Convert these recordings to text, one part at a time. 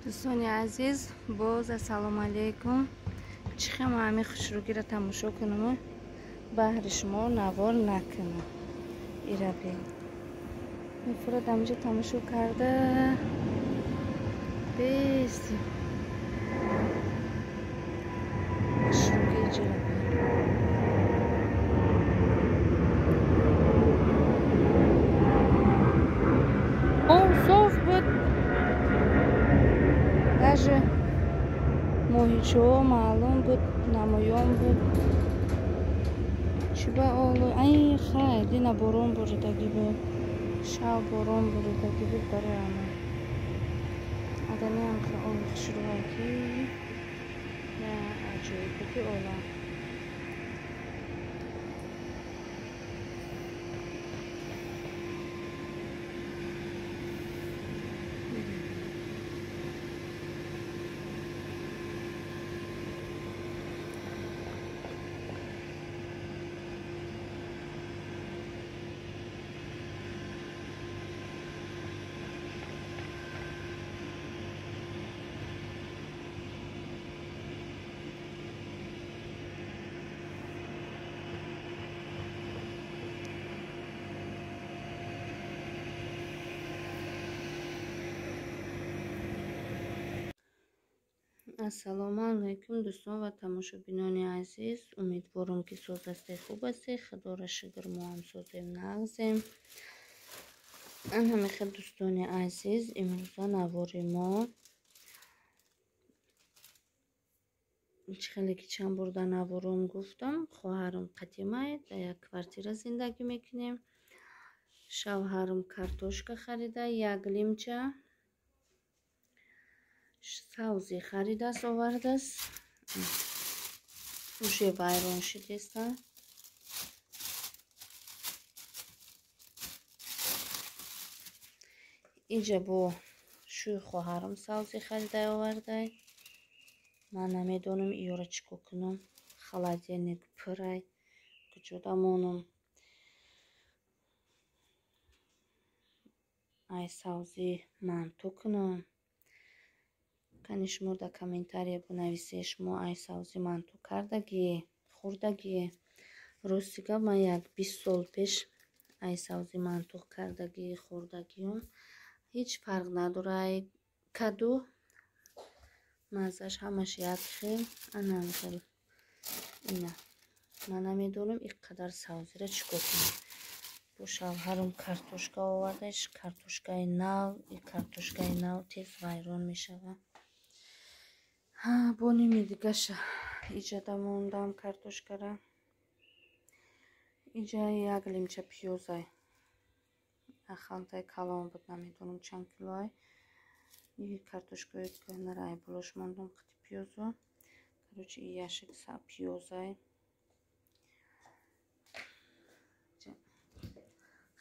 Дӯстони азиз, боз ассалому алайкум. Чӣ хема ҳами хушрӯгиро тамошо кунаму баҳри шумо навор накунам. Ира бин. Мефурад ҳаминҷо тамошо карда. Бести. Хушрӯги иҷора бин. Об соф буд. Даже моҳичаҳо маълум буд, намоён буд. Чӣ ба олу? Ай, хай, дина борон боридагӣ буд. Шав борон боридагӣ буд барои ама. Аданиам ки оби хушрӯа ки на аҷоиботи олам. Ассалому алайкум, дӯстон ва тамошобинони азиз. Умедворам, ки соз ҳастед, хуб ҳастед. Худоро шукр, мо ҳам созем, нағзем. Ан ҳамин хел, дӯстони азиз, имрӯза навори мо чӣ хеле ки чанд бор дар навором гуфтам, хоҳарам Қатимай дар як квартира зиндагӣ мекунем. Шавҳарам картошка харида, як лимча савзӣ харидааст, овардааст. Уже вайрон шудеста. Инҷа бо шӯи хоҳарам савзӣ харида овардай. Ман намедонам иёра чӣ кор кунам. Холодильник пурай, куҷода монам. Ай савзӣ манту кунам. Кани шумо дар комментария бинависед, шумо ай савзӣ манту кардагӣ, хӯрдагӣ. Рости гап, ман як 20 сол пеш ай савзӣ манту кардагӣ, хӯрдагиам. Ҳеҷ фарқ надора. Ай каду маззаш ҳамаш як хел, анам хел. Ина. Ман намедонам ин қадар савзиро чӣ кор кунам. Бо шавҳарам картошка овардаш, картошкаи нав, ин картошкаи нав тез вайрон мешавад. Бо ними дигаша иҷада мондам картошкара. Иҷа як лимча пиёзай. Ахалтай калон буд, намедонам чанд килоай. И картошкаи кӯҳнара ай болош мондам қити пиёзу. Короче, и яшик пиёзай.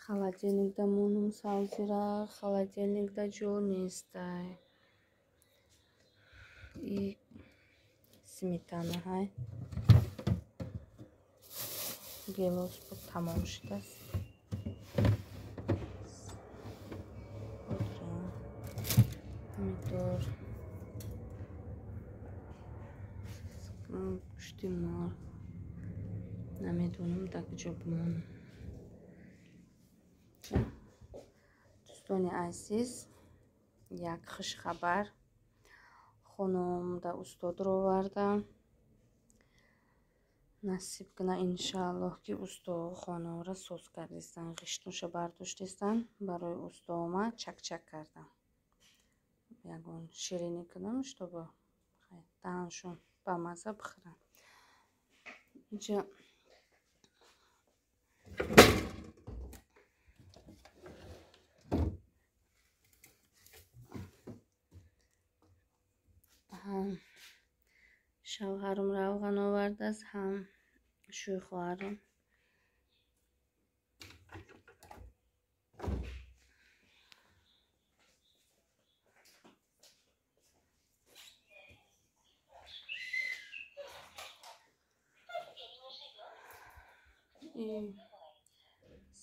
Холодильникда монум савзира, холодильникда ҷо нестай. И сметана ҳай. Гелос буд, тамом шудааст. Помидор, гӯшти мор. Намедонам дар куҷо бимонам. Дӯстони азиз, як хушхабар. Хонум да устодро овардам. Насиб куна иншааллоҳ, ки усто хонумро соз кардистан, ғиштунша бардоштистан. Барои устома чакчак кардам. Ягон ширинӣ кунам, чтобы даҳаншон ба мазза бихӯранд. Инҷа ҳам шавҳарам равған овардааст, ҳам шӯи хоҳарам.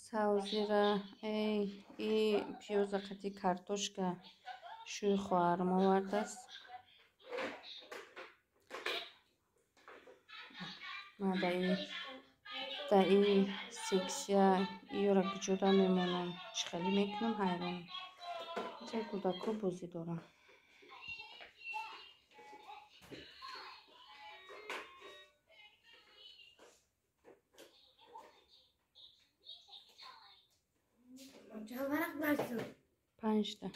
Савзира, эй, и пиёза қати картошка Шӯи хоҳарам овардааст. Ман дар ин сексия иёра куҷода мемонам, чӣ хеле мекунам, ҳайронам. Инҷа кӯдакҳо бозӣ доранд. Чанд варақ баст? Панҷта.